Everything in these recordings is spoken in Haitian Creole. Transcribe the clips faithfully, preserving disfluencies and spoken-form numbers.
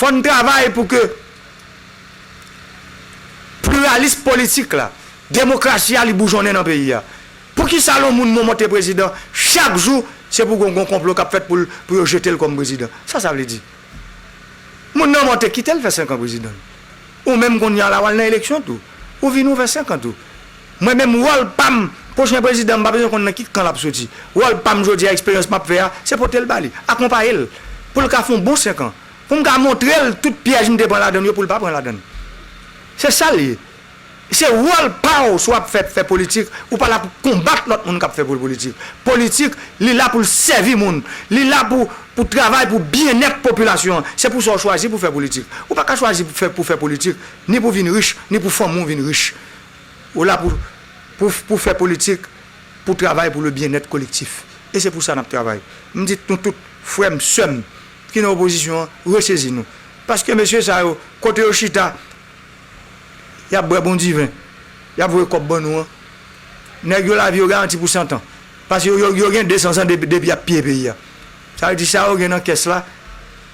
Fò n travay pou ke pliralis politik la, demokrasi a, li boujonnen nan peyi a. Poukisa lè yon moun monte prezidan, chak jou, se pou gon, gon konplo k ap fèt pou l, pou yo jete l kòm prezidan? Sa sa vle di? Moun nan monte, kite l fè senk an prezidan. Ou menm kounye a la, w al nan eleksyon tou. Ou vini, ou fè senk an tou. Mwen menm, wòl pa m, pwochen prezidan, m pa bezwen konn nan ki kan l ap soti. Wòl pa m jodi a, eksperyans m ap fè a, se pote l ba li, akonpaye l, pou l ka fè yon bon senk an. Pou m ka montre l tout pyèj m te pran ladan l yo, pou l pa pran ladan l. Se sa l ye. Se wòl pa w, si w ap fè, fè politik, ou pa la pou konbat lòt moun k ap fè pol-, politik. Politik, li la pou l sèvi moun. Li la pou, pou travay pou byennèt popilasyon an. Se pou sa w chwazi pou fè politik. Ou pa ka chwazi pou fè, pou fè politik, ni pou vin rich, ni pou fanmi w vin rich. Ou la pou, pou, pou fè politik, pou travay pou le byennèt kolektif. E se pou sa n ap travay. M di nou tout, frè m, sè m, ki nan opozisyon an, resezi nou. Paske mesye sa yo, kote yo chita, y ap bwè bon diven, y ap voye kòb ban nou an. Nèg yo, lavi yo garanti pou san tan. Paske yo, yo, yo gen de san zan depi, depi y ap piye peyi a. Sa vle di sa yo gen nan kès la,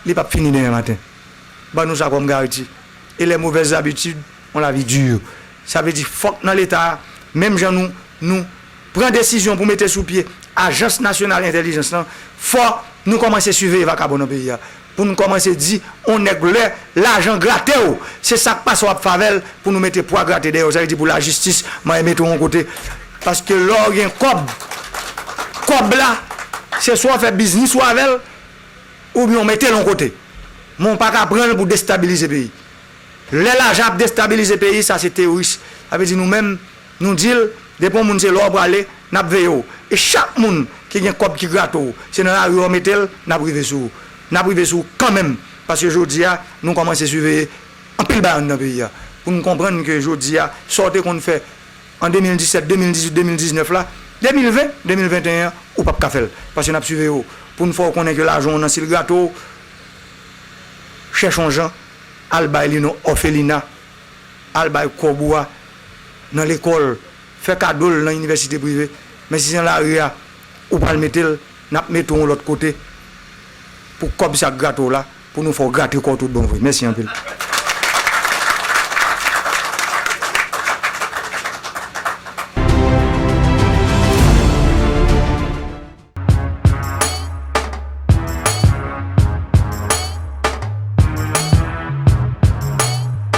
li p ap fini demen maten. Ban nou sa kòm garanti. Et les mauvaises habitudes ont la vie dure. Sa vle di fòk nan Leta a, menm jan nou, nou pran desizyon pou mete sou pye Ajans Nasyonal Entèlijans lan, fò nou kòmanse siveye vakabon nan peyi a. Pou nou kòmanse di, on nèg lè lajan grate w, se sa k pase w ap favè l pou nou mete pwa grate dèyè w. Sa vle di pou lajistis, manyen mete w yon kote. Paske lè w gen kòb, kòb la, se swa w fè biznis ou avè l, oubyen w mete l yon kote. Men w pa ka pran l pou destabilize peyi. Lè lajan ap destabilize peyi, sa se teworis. Sa vle di nou menm, nou di l, depi yon moun se la w prale, n ap veye w. E chak moun ki gen kòb ki grate w, se nan lari w mete l, n ap rive sou ou. N ap rive sou ou kanmenm. Paske jodi a, nou kòmanse siveye anpil bagay anndan peyi a. Pou n konprann ke jodi a, sa w te konn fè an de mil disèt, de mil dizuit, de mil diznèf la, de mil ven, de mil venteyen an, ou p ap ka fè l. Paske n ap siveye w. Pou n fè w konnen ke lajan w nan, si l grate w, chèche yon jan, al bay li nan òfelina, al bay kòb ou a nan lekòl, fè kado l nan inivèsite prive. Men si se nan lari a, ou pral mete l, n ap mete w yon lòt kote pou kòb sa k grate w la, pou nou fè w grate kò w tout bon vre. Mèsi anpil.